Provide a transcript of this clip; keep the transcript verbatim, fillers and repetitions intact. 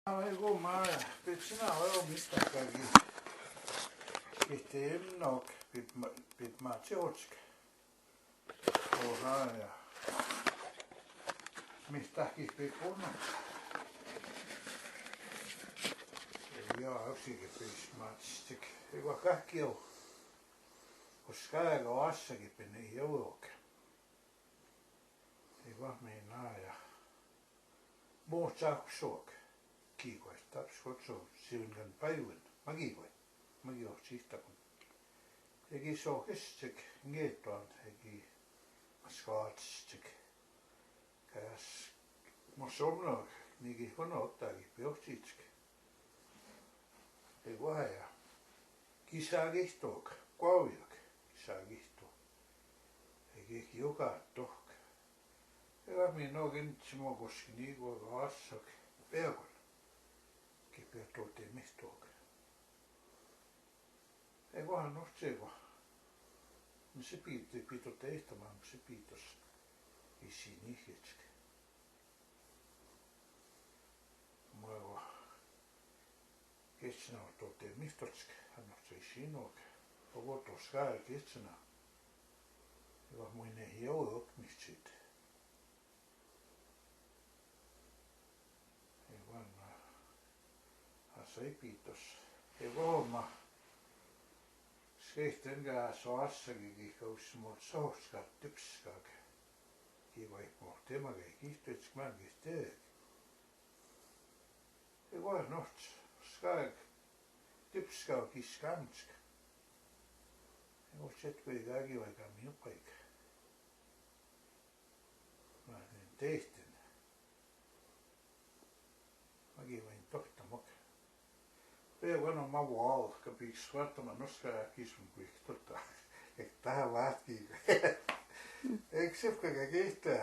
Ai, go ma, petsina, o, mita kagi. Kitem nok, pit ma, pit ma, cheochka. Oha ya. Mita ki pe kono. Ya, osi ki pe smat stick. E wa ka kio. Oska ya ga wasa ki pe ne yo ok. E wa me na ya. Mo cha kusok. Ki kwai tap shot so siwin kan paiwin. Magi kwai. Magi o chi tapun. Egi so kis chik nge ton. Egi mascot chik. Kas mosom no. Nigi hono ta gi peo chi chik. Egi wa ya. Kisa gi tok. Kwa wi tok. Kisa gi tok. Egi kioka tok. Ega mi no gin chimo goshini go ga sok. Peo kon. Ki peo to te mi tok. Ego hano chego. Misi pito, pito te tama misi pitos. Isini hechik. Mwego. Kechina to te mistochik. Hano che isino ke. Ogo toska kechina. Ego mwine hiyo ok michit. Ewan ma. Asai pitos. Ewan ma. Skeiten ga so asa gi gi kau smol so ska tips ka ke. Ki wai po te ma ga ki te chik ma gi te. Ewan no. Ska tips ka ki skansk. Ewan chet pe ga gi wai ka mi paik. Ma, teiten. Magi main tok tamok. Pe wano ma wall ka big square tama noska kisum quick tota. Ek ta lat ki. Ek sef ka ka kita.